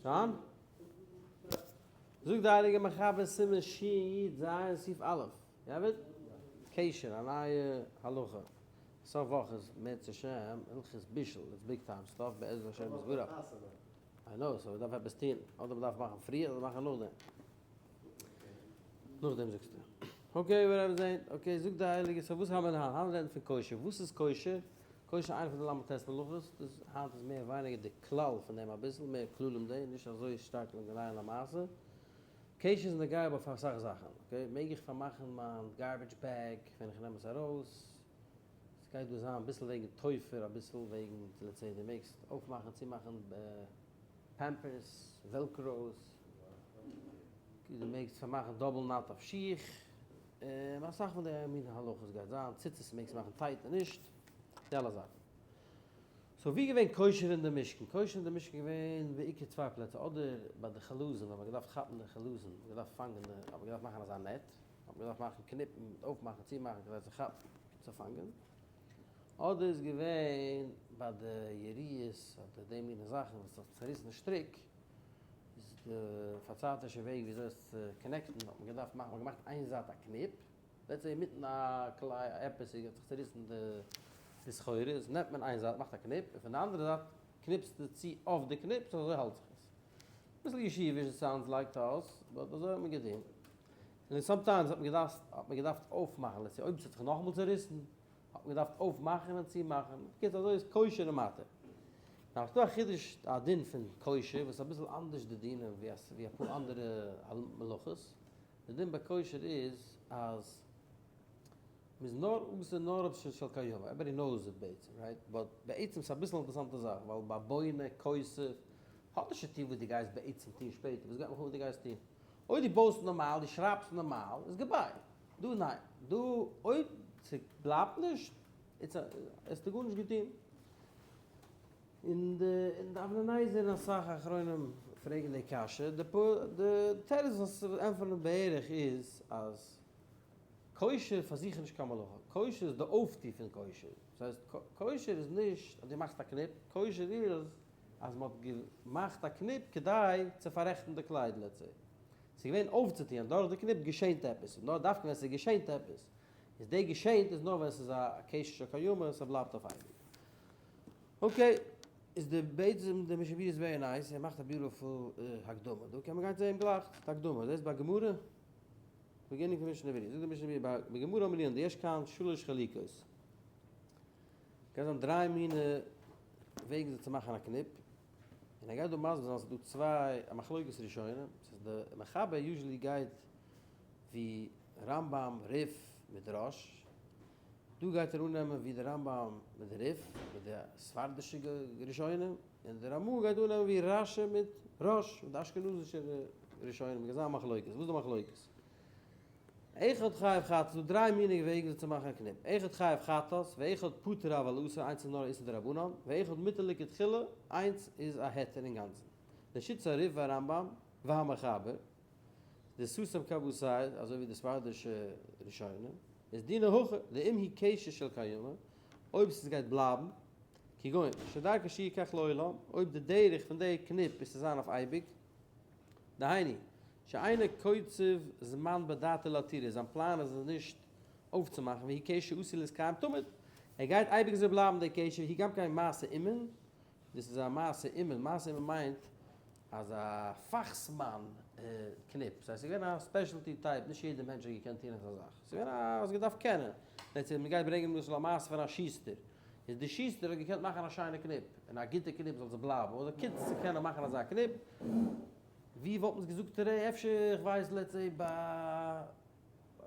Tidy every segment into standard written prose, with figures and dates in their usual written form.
דאן זאגט די הייליגע מחבר סימן שי"ז סעיף א', יעבד? קשר, א נייע הלכה, סוף וואך איז מערצעשעם הלכות בישול, it's big time stuff בעזרת השם יתברך. I know, so מ'דארף עפעס טון, אדער מ'דארף מאכן פריער אדער מאכן נאכדעם. נאכדעם זאגסטו. okay, מיר וועלן זען. okay, זאגט די הייליגע, so וואס האבן מיר היינט? היינט רעדן פון קשר. וואס איז קשר? קשר איז איינע פון די ל"ט מלאכות, דאס היינט איז מער ווייניגער די כלל פון דעם אביסל, מער כללים דא, נישט אזוי שטארק נוגע למעשה. קשר איז נוגע אבער פאר אסאך זאכן, okay? מעג איך פארמאכן מיין garbage bag ווען איך נעם עס ארויס? ס'גייט דא זיין אביסל וועגן תופר, אביסל וועגן let's say דו מעגסט אויפמאכן צומאכן Pampers, Velcros, דו מעגסט פארמאכן double knot אויף שיך, און אסאך פון די מיני הלכות גייט זיין, ציצית מעגסט מאכן tight און נישט, די אלע זאכן. so ווי געווען קשר אין די משכן? קשר אין די משכן איז געווען בעיקר צוויי פלעצער, אדער ביי די חלזון ווען מ'האט געדארפט כאפן די חלזון, מ'האט געדארפט פאנגען די, האט מען געדארפט מאכן אזא net, האט מען געדארפט מאכן קניפן מיט אויפמאכן צומאכן כדי צו כאפן צו פאנגען, אדער איז געווען ביי די יריעות אדער די מינע זאכן וואס האט זיך צוריסן די שטריק, איז די פארצייטישע וועג ווי אזוי עס צו connect ן האט מען געדארפט מאכן, מען האט געמאכט איין זייט א קניפ, let's say אינמיטן א כלי עפעס האט זיך צוריסן די סחורה, איז נעמט מען איין זייט מאכט א קניפ, און פון די אנדערע זייט קניפסטו צו אויף די קניפ, so אזוי האלט זיך עס. אביסל ישיביש עס sounds like אויס, but אזוי האט מען געטון. און sometimes האט מען געדארפט האט מען געדארפט אויפמאכן, let's say אויב עס האט זיך נאכאמאל צוריסן, האט מען געדארפט אויפמאכן און צומאכן, בקיצור אזוי איז קשר און מתיר. נאר ס'דא א חידוש א דין פון קשר וואס איז אביסל אנדערש די דינים ווי ווי אפאר אנדערע מלאכות, די דין ביי קשר איז אז מ'איז נאר אסור נאר אויב ס'איז של קיימא, everybody knows it בעצם right? but בעצם ס'איז אביסל אינטערעסאנטע זאך ווייל ביי בונה כותב האט נישט צו טון וואס דו גייסט בעצם טון שפעטער, וואס גייט מיך אן וואס דו גייסט טון? אויב דו בויסט נארמאל, דו שרייבסט נארמאל, איז goodbye. דא ניין. דא אויב ס'בלייבט נישט, איז האסטו גארנישט געטון. און די און די אבני נזר און אסאך אחרונים פרעגן די קשיא. די תירוץ וואס ענטפערן בערך איז אז קשר פאר זיך איז נישט קיין מלאכה. קשר איז די אויפטו פון קשר. דאס הייסט קשר איז נישט אז דו מאכסט א קניפ. קשר איז אז מ'האט געמאכט א קניפ כדי צו פאררעכטן די קלייד let's say. ס'איז געווען אויפצוטוען, דורך די קניפ געשענט עפעס, און נאר דווקא ווען ס'איז געשענט עפעס, איז די געשענט איז נאר ווען ס'איז א קשר של קיימא און ס'בלייבט אויף אייביג. okay, איז די בעצם די משנה ברורה איז very nice, ער מאכט א beautiful הקדמה, דא קען מען גיין צו אים גלייך, די הקדמה, דאס ביי גמרא, beginning פון משנה ברורה, זאגט די משנה ברורה בגמרא אמרינן דיש כאן שלש חלוקות. קען זיין דריי מיני וועגן זיך צו מאכן א קניפ, און ער גייט דא מסביר זיין אז ס'איז דא צוויי א מחלוקת ראשונים, ס'איז די מחבר usually גייט ווי רמב"ם רי"ף מיט רא"ש, דא גייט ער אננעמען ווי די רמב"ם מיט די רי"ף מיט די ספרדישע ראשונים, און די רמ"א גייט אננעמען ווי רש"י מיט רא"ש מיט די אשכנזישע ראשונים, גייט זיין א מחלוקת, וואס איז די מחלוקת? אחד חייב חטאת, ס'דא דריי מיני וועגן וויאזוי צו מאכן א קניפ, אחד חייב חטאת, ואחד פטור אבל אסור, איינס איז נאר א איסור דרבנן, ואחד מותר לכתחילה, איינס איז א היתר אינגאנצן. לשיטת הרי"ף והרמב"ם והמחבר, דסתם כוותיה, אזוי ווי די ספרדישע ראשונים, איז דינא הכי, דאם הוא קשר של קיימא, אויב ס'גייט בלייבן, כגון שדרכו שיהיה כך לעולם, אויב די דרך פון די קניפ איז צו זיין אויף אייביג, דהיינו, שאינו קוצב זמן בדעתו להתירו, זיין פלאן איז עס נישט אויפצומאכן, והוא קשר עשוי להתקיים תמיד, ער גייט אייביג אזוי בלייבן דער קשר, והוא גם כן מעשה אומן, דאס איז א מעשה אומן, מעשה אומן מיינט אז א פאכסמאן קניפ, ס'הייסט ס'איז געווען א specialty type, נישט יעדער מענטש האט געקענט טון אזא זאך, ס'איז געווען א, האסט געדארפט קענען, let's say מ'גייט ברענגען למשל א מעשה פון א שוסטער, איז די שוסטער האט געקענט מאכן א שיינע קניפ, און א גוטע קניפ זאל זיך בלייבן, אדער קונסט צו קענען מאכן אזא קניפ, ווי וואלט מען עס געזאגט ר' אפשר איך ווייס let's say ביי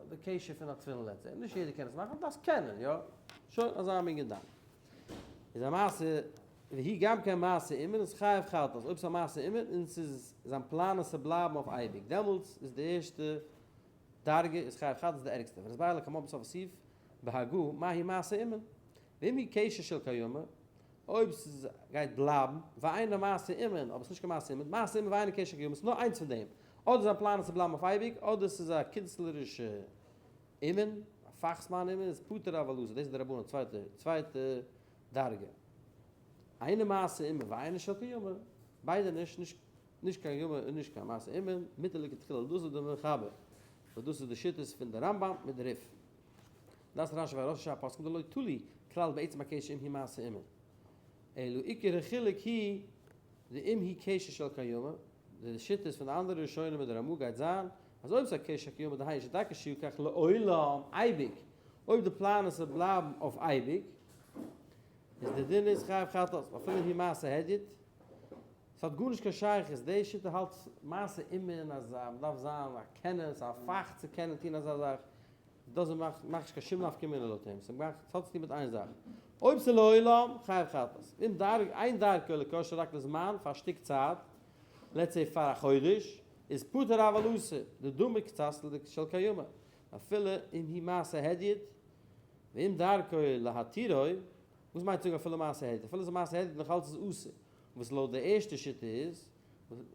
די קשר פון א תפילין let's say, נישט יעדער קען עס מאכן, דארפסט קענען יא, שוין אזא מין געדאנק. איז א מעשה והוא גם כן מעשה אומן איז חייב חטאת, אויב ס'איז א מעשה אומן און ס'איז זיין פלאן עס צו בלייבן אויף אייביג דעמאלטס איז די ערשטע דרגה איז חייב חטאת די ערגסטע, ונסביר לקמן בסוף הסעיף בהגה מהו מעשה אומן ואם הוא קשר של קיימא אויב ס'גייט בלייבן, ואינו מעשה אומן, אבער ס'נישט קיין מעשה אומן, מעשה אומן ואינו קשר קיימא, ס'איז נאר איינס פון דעם, אדער זיין פלאן איז צו בלייבן אויף אייביג, אדער ס'איז א קינסטלערישע אומן, א פאכסמאן אומן, איז פטור אבל אסור, דאס איז די רבנן צווייטע צווייטע דרגה. אינו מעשה אומן ואינו של קיימא, ביידע נישט, נישט. נישט קיין קיימא און נישט קיין מעשה אומן, מותר לכתחילה, דאס איז די מחבר, וואס דאס איז די שיטות פון די רמב ם מיט די ריף. דעת רש י והראש הפוסקים דלא תלי כלל בעצם הקשר אם היא מעשה אומן, אלא עיקר החילוק היא דאם היא קשר של קיימא, די שיטות פון די אנדערע ראשונים מיט די רמא גייט זיין אז אויב ס'איז א קשר קיימא דהיינו שדרכו שיהא כך לעולם, אייביג, אויב די פלאן איז ס'זאל בלייבן אויף אייביג, איז די דין איז חייב חטאת, אפילו היא מעשה הדיוט, ס'האט גארנישט קיין שייכות, די שיטה האלט מעשה אומן אז מ'דארף זיין א קענער, ס'איז א פאך צו קענען טון אזא זאך, דאס מאכט נישט קיין שום נפקא מינה לויט אים, ס'מאכט, ס'האט צוטון מיט איין זאך, אויב ס'איז לעולם, חייב חטאת, ואם דרכו, אין דרכו לקושרו רק לזמן, פאר א שטיק צייט, let's say פאר א חודש, איז פטור אבל אסור, דדמי קצת של קיימא, אפילו אם היא מעשה הדיוט, ואם דרכו להתירו, וואס מיינט זאגן אפילו מעשה הדיוט? אפילו ס'איז מעשה הדיוט נאך אלץ איז אסור, וואס לויט די ערשטע שיטה איז,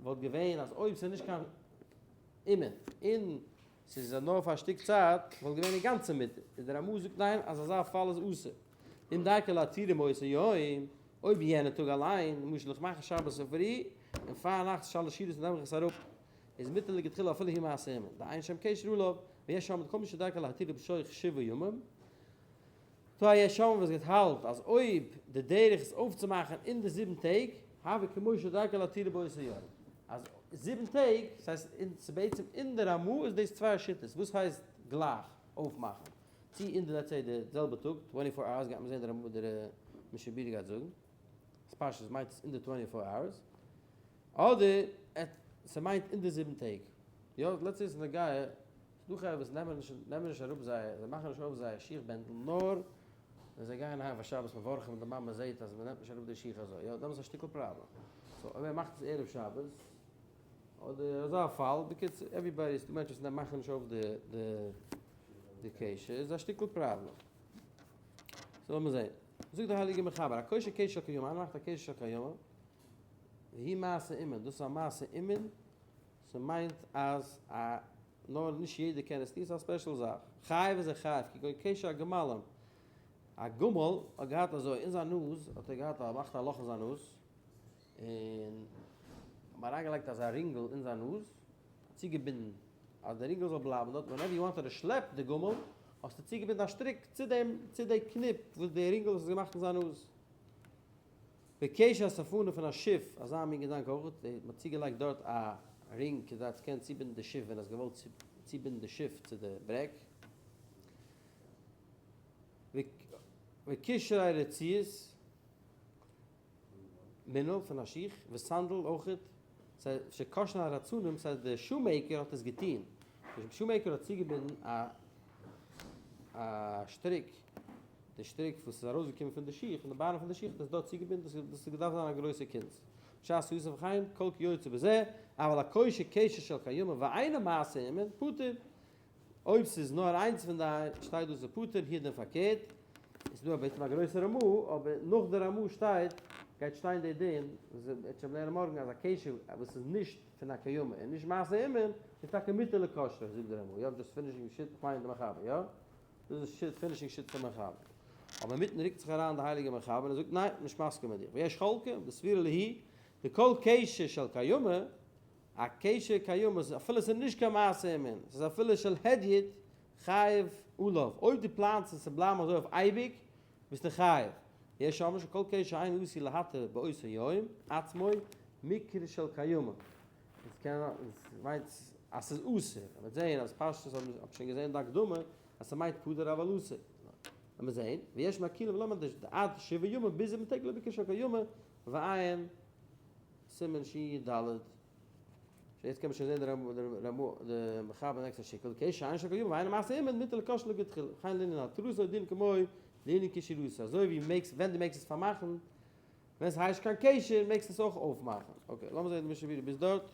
וואלט געווען אז אויב ס'איז נישט קיין אומן, און ס'איז נאר פאר א שטיק צייט, וואלט געווען אינגאנצן מותר, איז דער רמא זאגט ניין אז אזא פאל איז אסור, אם דרכו להתירו מאותו יום, אויב יענע טאג אליין, למשל איך מאך שבת צופרי, און פארנאכטס שלש סעודות נעם איך עס אראפ, איז מותר לכתחילה אפילו היא מעשה אומן, דאין שם קשר עליו, ויש אומרים כל מי שדרכו להתירו בתוך שבעה ימים, טא א יש אומרים וואס גייט האלט אז אויב די דרך איז אויפצומאכן אין די זיבן טעג, הוי כמו שדרכו להתירו באותו יום, אז זיבן טעג, ס'הייסט אין ס'בעצם אין די רמא איז דאס צוויי שיטות, וואס הייסט גלייך אויפמאכן, צי אין די let's say די זעלבע טאג, twenty four hours גייט מען זען די רמא די משנה ברורה גייט זאגן, אז פשטות מיינט עס אין די twenty four hours, אדער ס'מיינט אין די זיבן טעג, יא let's say ס'איז נוגע ס'דא חברה וואס נעמען נישט נעמען נישט אראפ זייער זיי מאכן נישט אויף זייער שיך בענדל נאר ווען זיי גייען אהיים פאר שבת מברכים און די מאמע זעהט אז מ'נעמט נישט אראפ די שיך אזוי יא דעמאלטס איז א שטיקל פראבלעם so אויב ער מאכט עס ערב שבת אדער אזא פאל בקיצור everybody ס'דא מענטשן וואס מאכן נישט אויף די די די קשר איז א שטיקל פראבלעם so לאמיר זעהן זאגט דער הייליגער מחבר הקושר קשר של קיימא איינער מאכט א קשר של קיימא והיא מעשה אומן דאס איז א מעשה אומן ס'מיינט אז א נאר נישט יעדער קען עס טון, ס'איז א special זאך. חייב איז ער חייב, כגון קשר הגמלים. א גמל האט געהאט אזוי, אין זיין נאז האט ער געהאט א מאכט א לאך אין זיין נאז, און האט מען אריינגעלייגט אזא רינגל אין זיין נאז, צוגעבינדן אז די רינגל זאל בלייבן דארט, whenever you wanted to שלעפ די גמל, האסטו צוגעבינדן א שטריק צו דעם צו די קניפ וואס די רינגל וואס איז געמאכט אין זיין נאז. וקשר הספנה פון א שיף, אזא מין געדאנק אויך, מען האט צוגעלייגט דארט א רינג כדי צו קענען צובינדן די שיף ווען האסט געוואלט צובינדן די שיף צו די ברעג. וקשרי רצועות, מנעל פון א שיך, וסנדל אויך, שקשרן הרצנים, ס'הייסט די shoemaker האט עס געטוהן, די shoemaker האט צוגעבינדן א שטריק די שטריק וואס איז ארויסגעקומען פון די שיך, פון די ביינער פון די שיך, דאס איז דארט צוגעבינדן, דאס איז געדארפט זיין א גרויסע קונץ. בשעת יוסף חיים, כל כיוצא בזה, אבל הקושר קשר של קיימא ואינו מעשה אומן, פטור. אויב ס'איז נאר איינס פון די, שטייט דא ס'איז פטור, hier דעם פארקערט. איז דא בעצם א גרויסע רמא, אבער נאך די רמא שטייט, גייט שטיין די דין, וואס מ'וועט שוין לערנען מארגן, אז א קשר וואס איז נישט פון א קיימא און נישט מעשה אומן, איז טאקע מותר לקושרו, זאגט די רמא. יא, just finishing שיט, כ'מיין די מחבר, יא? דאס איז שיט finishing שיט פון מחבר. אבער אינמיטן רוקט זיך אריין די הייליגע מחבר און זאגט ניין, נישט מסכים מיט דיר. ויש חולקים, דסבירא להו, דכל קשר של קיימא, א קשר קיימא, אפילו עס איז נישט קיין מעשה אומן, עס איז אפילו של הדיוט, חייב עליו. אויב דו פלאנסט עס צו בלייבן אזוי אויף אייביג, ביסטו חייב. יש אומרים שכל קשר שאינו עשוי להתיר באותו יום עצמו, מיקרי של קיימא. עס קען עס מיינט אז ס'איז אסור, מ'וועט זעהן אז פשטות האב מיר שוין געזעהן די הקדמה אז ס'מיינט פטור אבל אסור, לאמיר זעהן, ויש מקילים ולומדים דעד שבעה ימים ביז זיבן טעג לא בקשר קיימא ועיין סימן שי ד. יעצט קען מען שוין זעהן די רמא די מחבר נעקסטע שיקול, קשר שאין של קיימא ואינו מעשה אומן מותר לקושרו לכתחילה, וכן לענין התרתו דין כמו לענין קשירתו, אזוי ווי מעגסט ווען דו מעגסט עס פארמאכן ווען ס'הייסט קיין קשר מעגסטו עס אויך אויפמאכן. okay, לאמיר זעהן די משנה ברורה ביז דארט.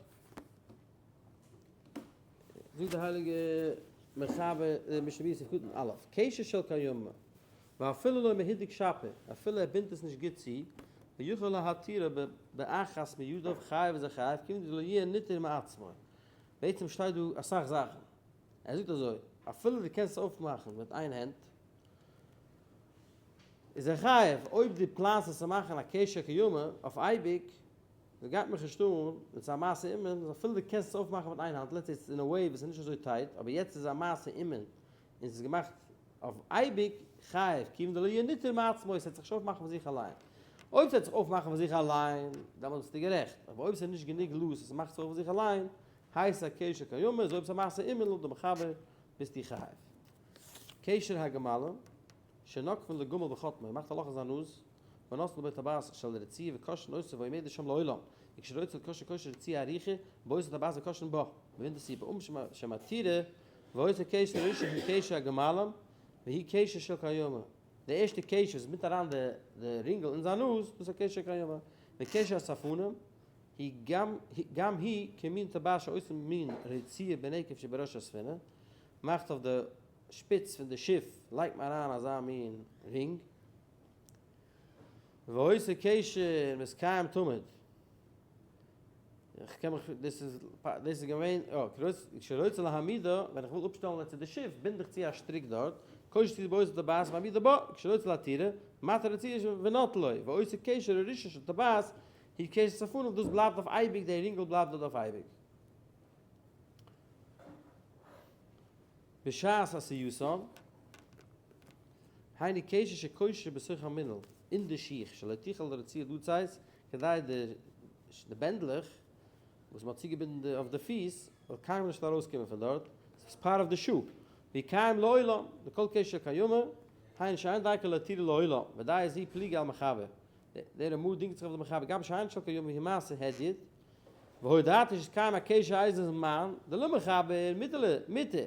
זאגט די הייליגע מחבר די משנה ברורה סעיף קטן א', קשר של קיימא, ואפילו לא מהודק שפיר, אפילו ער בינדט עס נישט גוט צו, ויכול להתירו באחת מידיו חייב איז ער חייב, כיוון דלא יהיה ניתר מעצמו. בעצם שטייט דא אסאך זאכן. ער זאגט אזוי, אפילו דו קענסט עס אויפמאכן מיט איין הענט, איז ער חייב, אויב דו פלאנסט עס צו מאכן א קשר קיימא אויף אייביג. דאס גייט מיך נישט אן, ווען ס'איז א מעשה אומן, אז אפילו דו קענסט עס אויפמאכן מיט איין האנט, let's say ס'איז אין א way וואס איז נישט אזוי tight, אבער יעצט איז א מעשה אומן, און ס'איז געמאכט אויף אייביג, חייב, כיוון דלא יהיה ניתר מעצמו, ס'וועט זיך נישט אויפמאכן פון זיך אליין. אויב ס'וועט זיך אויפמאכן פון זיך אליין, דעמאלט ביסטו גערעכט, אבער אויב ס'איז נישט גענוג loose אז ס'מאכט זיך אויף פון זיך אליין, הייסט עס א קשר קיימא, איז אויב ס'איז א מעשה אומן לויט די מחבר, ביסטו חייב. קשר הגמלים, שנוקבין לגמל בחוטמו, מאכט א לאך אין זיין נאז, ונותנין בו טבעת של רצועה וקושרין אותה ועומדת שם לעולם, וכשרוצה לקשר קושר רצועה ארוכה באותה טבעת וקושרין בה, מבין די סיבה, אמ שמתירה ואותו קשר הראשון הוא קשר הגמלים והוא קשר של קיימא, די ערשטע קשר וואס בינדט אריין די רינגל אין זיין נאז, דאס איז א קשר קיימא, וקשר הספנים היא גם היא כמין טבעת שעושים מין רצועה בנקב שבראש הספינה, מאכט אויף די שפיץ פון די שיף לייגט מען אריין אזא מין רינג, ואותו קשר מתקיים תמיד. איך קען מיך, דאס איז, דאס איז געווען, יא, כשרוצה להעמידה, ווען איך וויל אפשטעלן לעצט די שיף, בינד איך צו א שטריק דארט, קושר צו באותו טבעת ומעמידה בה, כשרוצה להתירה, מתיר רצועה ונוטלו, ואותו קשר הראשון של טבעת, הוא קשר ספנים, דאס בלייבט אויף אייביג, דער רינגל בלייבט דארט אויף אייביג. בשעת עשייתן, היינו קשר שקושר בתוך המנעל, אין די שיך, שלא תוכל הרצועה לצאת, כדי די בענדלעך וואס מ'האט צוגעבינדן אויף די פיס זאל קיינמאל נישט ארויסקומען פון דארט, ס'איז part of די shoe, והוא קיים לעולם, דכל קשר קיימא, היינו שאין דרכו להתירו לעולם, ודעה זו פליגה על מחבר, דער רמ"א דינגט זיך אויף די מחבר, גם שאין של קיימא והיא מעשה הדיוט, והודעתי שקיים הקשר איזה זמן, דלא מחבר, מיטעלע, מותר.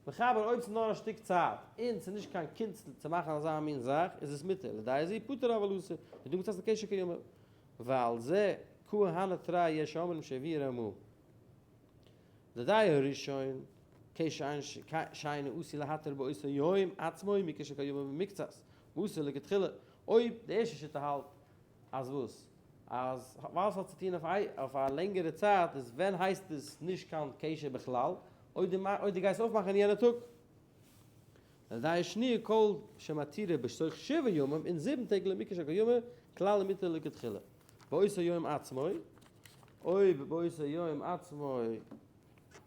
מחבר אויב ס'איז נאר א שטיק צייט, און ס'איז נישט קיין קונץ צו מאכן אזא מין זאך, איז עס מותר, לדעה זו פטור אבל אסור, ודא קצת לקשר קיימא. ועל זה כהנא תרי יש אומרים שהביא רמ"א. לדעה הראשון, קשר שאינו עשוי להתיר באותו יום עצמו מקשר קיימא במקצת, ואסור לכתחילה. אויב די ערשטע שיטה האלט אז וואס? אז ווייל ס'האט צו טון אויף א לענגערע צייט איז ווען הייסט עס נישט קיין קשר בכלל? אויב דו גייסט אויפמאכן אין יענע טאג. לדעה שניה כל שמתירה בתוך שבעה ימים אין זיבן טעג לא מיקרי של קיימא כלל ומותר לכתחילה באותו יום עצמו אויב באותו יום עצמו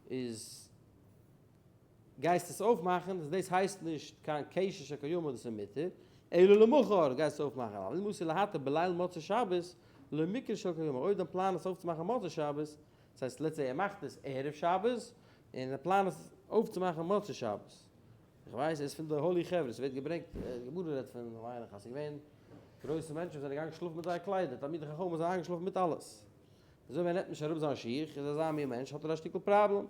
איז גייסט עס אויפמאכן, איז דאס הייסט נישט קיין קשר של קיימא דאס איז מותר, אלא למחר גייסט עס אויפמאכן, אבל אם עשוי להתיר בליל מוצאי שבת, לא מיקרי של קיימא, אויב דיין פלאן איז אויפצומאכן מוצאי שבת, דאס הייסט let's say ער מאכט עס ערב שבת, און די פלאן איז אויפצומאכן מוצאי שבת, איך ווייס ער איז פון די holy חברה, ס'ווערט געברענגט, די גמרא רעדט פון מיין איך אז ס'איז געווען גרויסע מענטשן וואס זענען געגאנגען שלאפן מיט זייער קליידער, תלמידי חכמים זענען איינגעשלאפן מיט אלעס, אזוי ווי ער נעמט נישט אראפ זיין שיך איז אזא מין מענטש האט ער א שטיקל פראבלעם.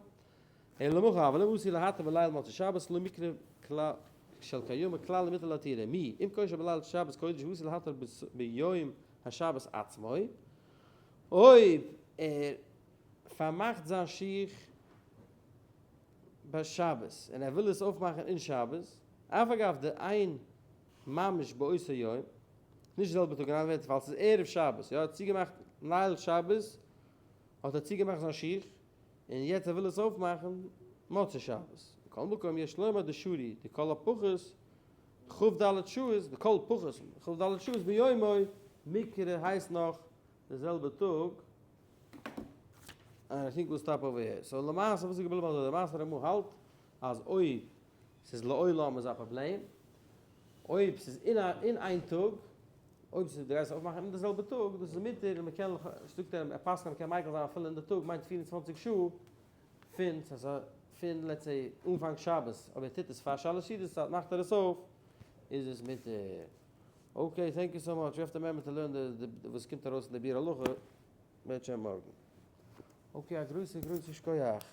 אלא למחר, אבל אם עשוי להתיר בליל מוצאי שבת לא מיקרי כלל של קיימא כלל ומותר להתירה, מיהו, אם קושר בליל שבת קודש ועשוי להתיר ביום השבת עצמו, אויב ער פארמאכט זיין שיך ביי שבת און ער וויל עס אויפמאכן אין שבת, אף אגב דאין ממש באותו יום, נישט די זעלבע טאג אין אנדערע ווערטער ווייל ס'איז ערב שבת, יא ער האט צוגעמאכט ליל שבת האט ער צוגעמאכט זיין שיך, און יעצט ער וויל עס אויפמאכן מוצאי שבת, מכל מקום יש לומר דשרי דכל הפחות כ"ד שעות, דכל פחות כ"ד שעות ביומו מיקרי הייסט נאך די זעלבע טאג, and I think we'll stop over here. So למעשה וואס איז געבליבן אזוי, למעשה רמ"א האלט אז אויב ס'איז לעולם איז א פראבלעם, אויב ס'איז אין איין טאג, אויב ס'איז דו גייסט אויפמאכן אין די זעלבע טאג, דאס איז מותר און מ'קען, זאגט ער, ער פסק'נט אז מ'קען מיקל זיין אפילו אין די טאג מיינט 24 שעה פון, ס'הייסט פון let's say אנפאנג שבת, אויב ער טוט עס פאר שלש סעודות צייט מאכט ער עס אויף, איז עס מותר. Okay, thank you so much, we have to remember to learn די וואס קומט ארויס אין די ביאור הלכה, בעזהשם מארגן. Okay, א גרויסע גרויסע שכוח.